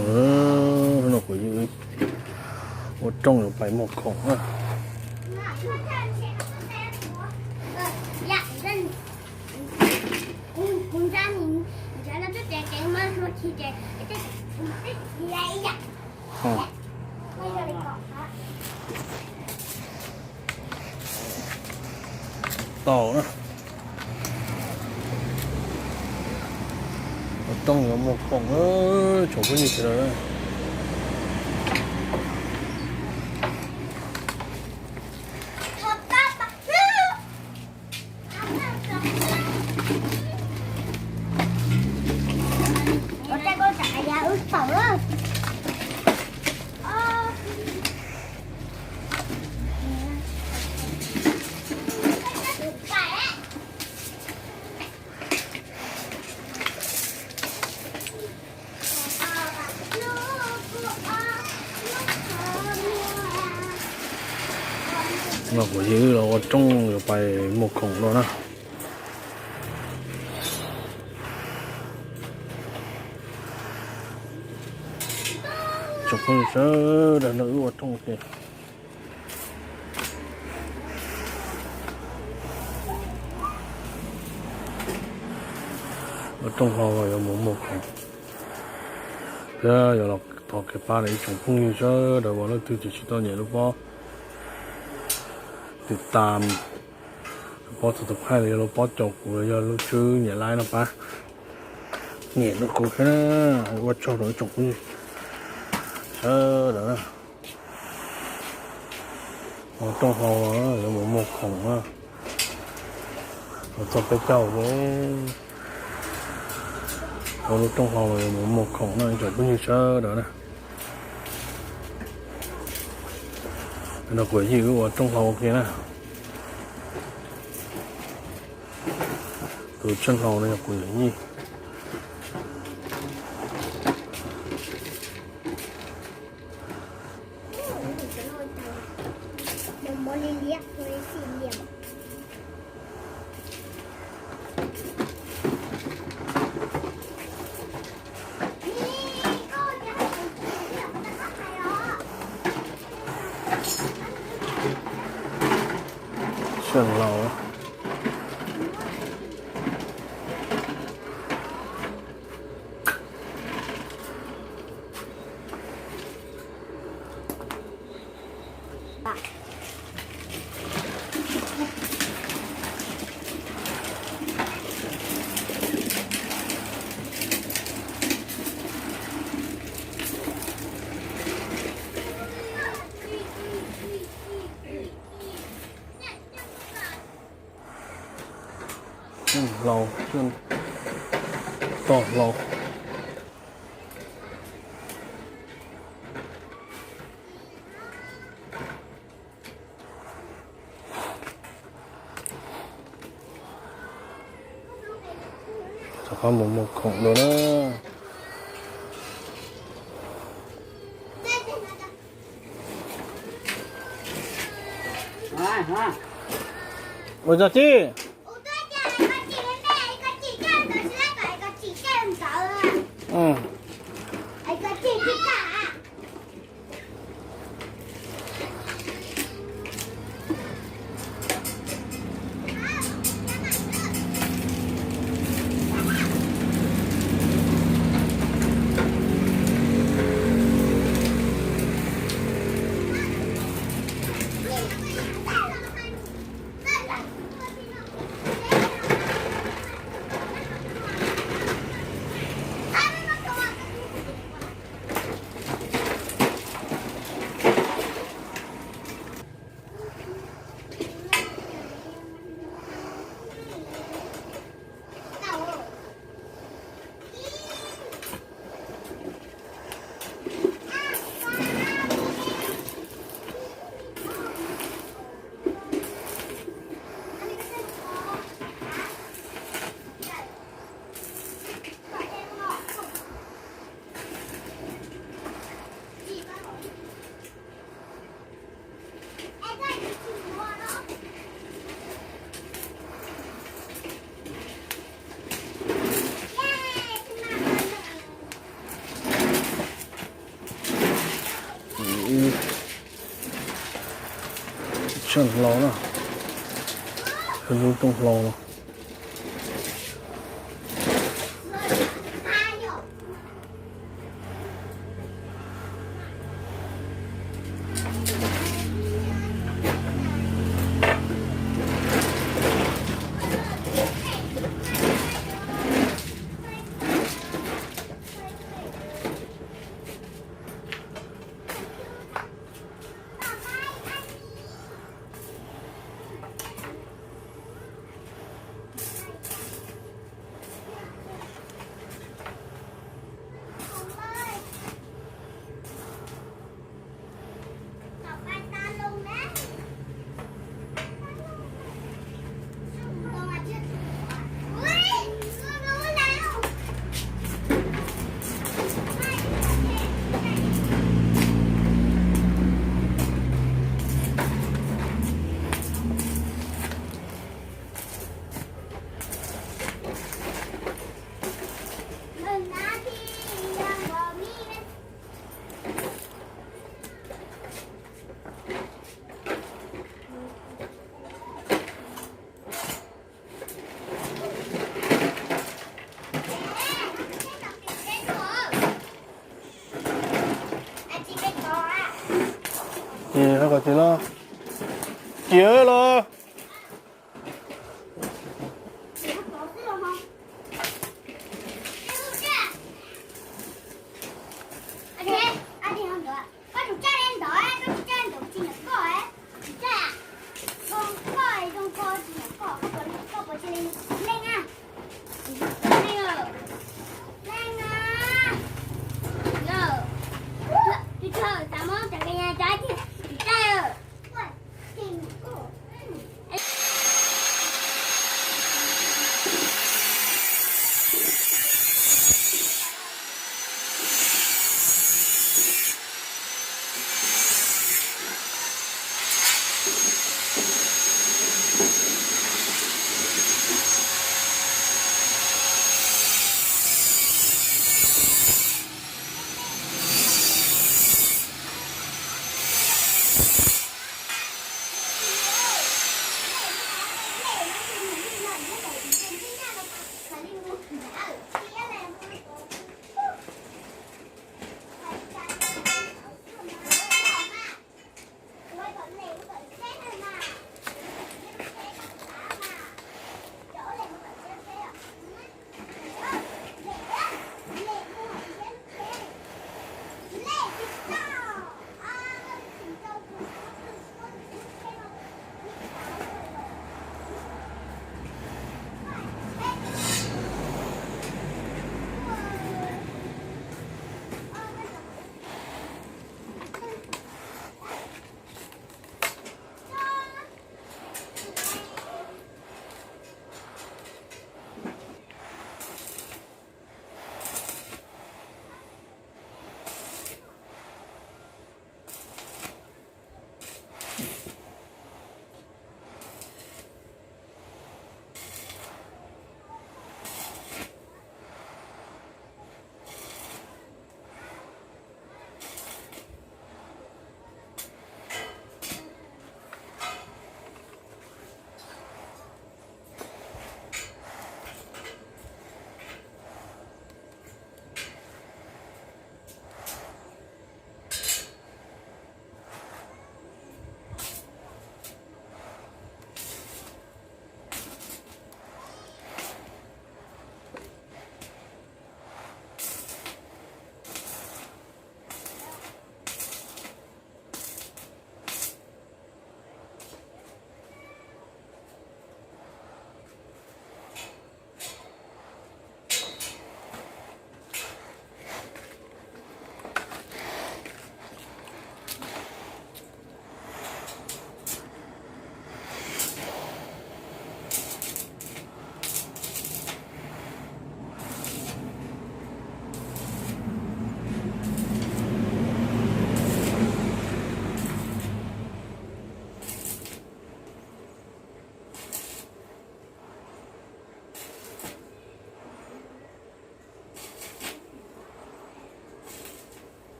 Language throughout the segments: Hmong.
No kuv ua rooj yuav pais muag khoom na. Tau na. Ua rooj yuav muag khoom na, tsoom phooj ywg sawv daws. No kuv yeej los ua rooj yuav pais muag khoom no na. Tsoom phooj ywg sawv daws, no wb ua rooj ua ke. Ua rooj hlau los yuav mus muag khoom thiab yuav los thov kev pab rau ib tsoom phooj ywg sawv daws uas leej twg tseem tsis tau nyem lub pob tiv tam, lub pob subscribe los yog lub pob caum kuv los yog lub tswb nyem like no pab nyem rau kuv thiab na. Ua tsaug rau ib tsoom phooj ywg sawv daws na. Ua rooj hlau los yuav mus muag khoom na. Ua txog peb caug ces ua lub rooj hlau los yuav mus muag khoom na ib tsoom phooj ywg sawv daws na. No kuv yij wb ua rooj hlau ua ke na. Tus tswj hlau no yog kuv yij. Tswj hlau. Tswj hlau, tswj toj hlau. Rov qab mus muag khoom dua na. Ua zog tib. Sab hlau na, sab zoo rooj hlau no. Ces ho kom ces no, ces los. Koj tus caj li ntawd, koj tus caj li ntawd tsis nyiam koj, tus caj zoo koj zoo koj tsis nyiam koj, koj puas, koj puas cia li leej a? Leej a. Yog, tus tsawg xav muab cov kab nyas cov ib tug tus caj.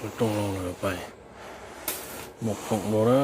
Rooj los lawm pais mus khoom dua na.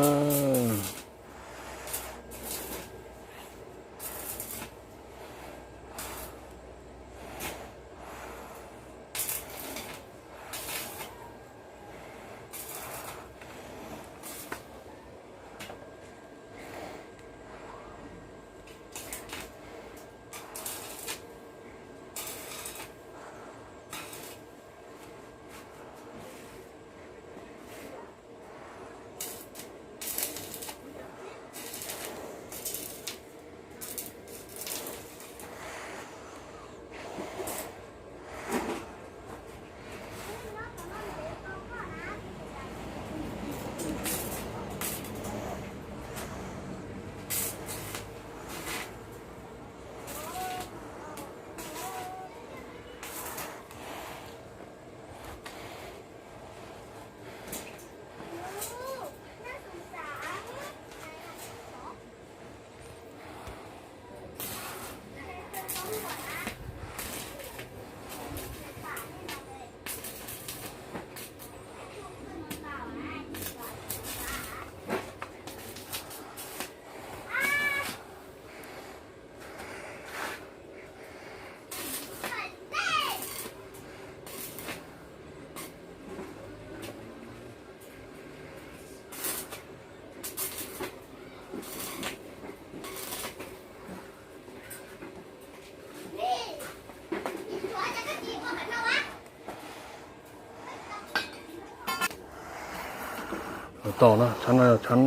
Tom na, tshab no tshab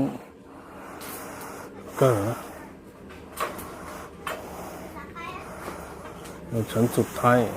kawg, tshab txum thaib.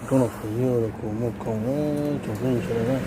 Roob los kuv yug los kuv mus koom tsoom phooj ywg sawv daws na.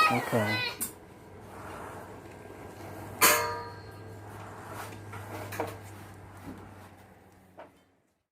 Ok.